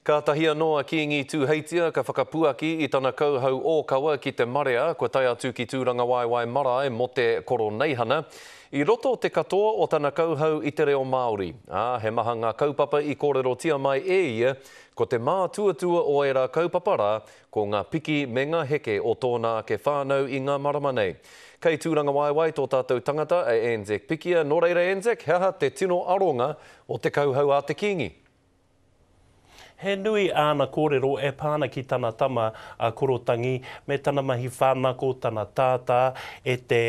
Kātahi anō a Kīngi Tūheitia ka whakapuaki i tana kauhau ōkawa ki te marea kua tae atu ki Tūrangawaewae Marae mō te Koroneihana. I roto te katoa o tana kauhau i te reo Māori, ā, he maha ngā kaupapa i kōrerotia mai e ia, ko te mātuatua o ērā kaupapa rā, ko ngā piki me ngā heke o tōna ake whānau i ngā marama nei. Kei Tūrangawaewae tō tātou tangata a Anzac Pikia, nō reira Anzac, he aha te tino aronga o te kauhau a te Kīngi? He nui āna kōrero e pā ana ki tana tama a Korotangi me tana mahi whānako, tana tātā e te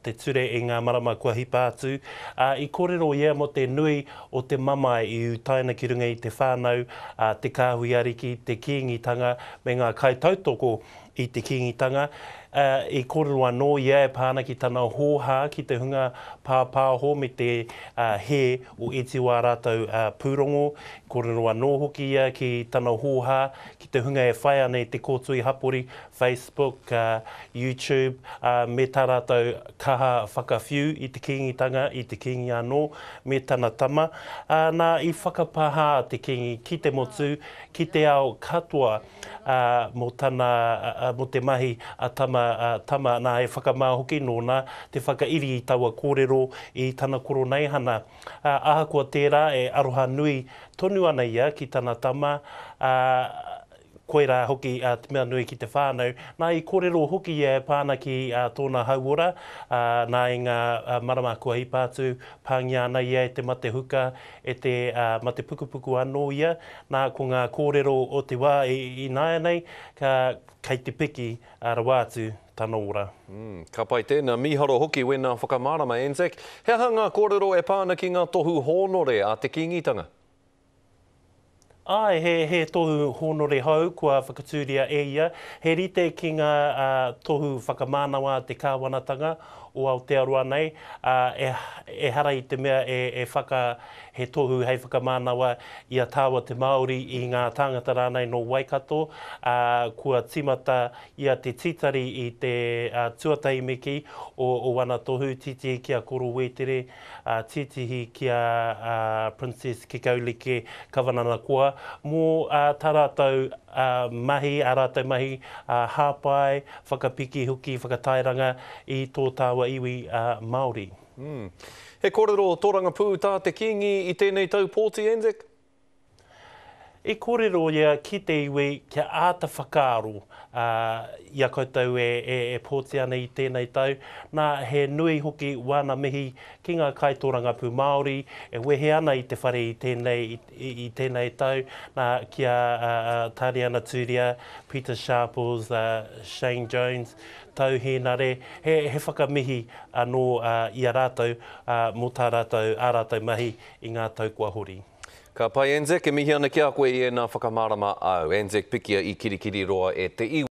te ture i ngā marama kua hipa atu. Ā, i kōrero ia mō te nui o te mamae i utaina ki runga i te whānau, ā, te kāhui ariki, te Kīngitanga me ngā kaitautoko i te Kīngitanga. Ā, i kōrero anō ia e pā ana ki tana hōhā ki te hunga pāpāho me te hē o iti o ā rātou pūrongo. I kōrero anō hoki ia ki tana hōhā ki te hunga e whai ana i te kōtui hapori, Facebook, YouTube, ā, me tā rātou kaha whakawhiu i te Kīngitanga, i te Kīngi anō, me tana tama. Ā, nā, i whakapāha te Kīngi ki te motu, ki te ao katoa. ā, mō tana, ā, mō te mahi a tama, ā, tama, nā, he whakamā hoki nōna te whakairi i taua kōrero i tana koroneihana. Ā, ahakoa tērā, e aroha nui tonu ana ia ki tana tama, ā, koirā hoki te mea nui ki te whānau. Nā, i kōrero hoki ia e pā ana ki tōna hauora, ā, nā, i ngā marama kua hipa atu, pāngia ana ia e te mate huka, e te mate pukupuku anō ia, nā, ko ngā kōrero o te wā ināianei, ka, kei te piki rawa atu tana ora. Mm, ka pai tēnā, mīharo hoki wēnā whakamārama, Anzac. He aha ngā kōrero e pā ana ki ngā tohu hōnore a te Kīngitanga? Āe, he, he tohu hōnore hou kua whakatūria e ia, he rite ki ngā tohu whakamānawa a te kāwanatanga o Aotearoa nei, ā, e, ehara i te mea e, e whaka, he tohu hei whakamānawa i a tāua te Māori, i ngā tāngata rānei nō Waikato, ā, kua tīmata ia te tītari i te tuatahi me kī o, o ana tohu, tītihi ki a Koro Wētere, a Titihi ki a Princess Kekaulike Kavananakoa mō tā rātou mahi, ā rātou mahi hāpai, whakapiki hoki, whakatairanga i tō tāua iwi Māori. He kōrero tōrangapū tā te Kīngi i tēnei tau pōti, Anzac? I kōrero ia ki te iwi kia āta whakaaro i a koutou e pōti ana i tēnei tau. Nā, he nui hoki wāna mihi ki ngā kaitōrangapū Māori e wehe ana i te whare i tēnei, i tēnei tau, nā, ki a Tāriana Tūria, Pita Sharples, Shane Jones, Tau Hēnare, he, he whakamihi anō i a rātou mō tā rātou, ā rātou mahi i ngā tau kua hori. Ka pai Anzac, e mihi ana ki a koe i ēnā whakamārama āu. Anzac pikia i Kirikiriroa e te iwi.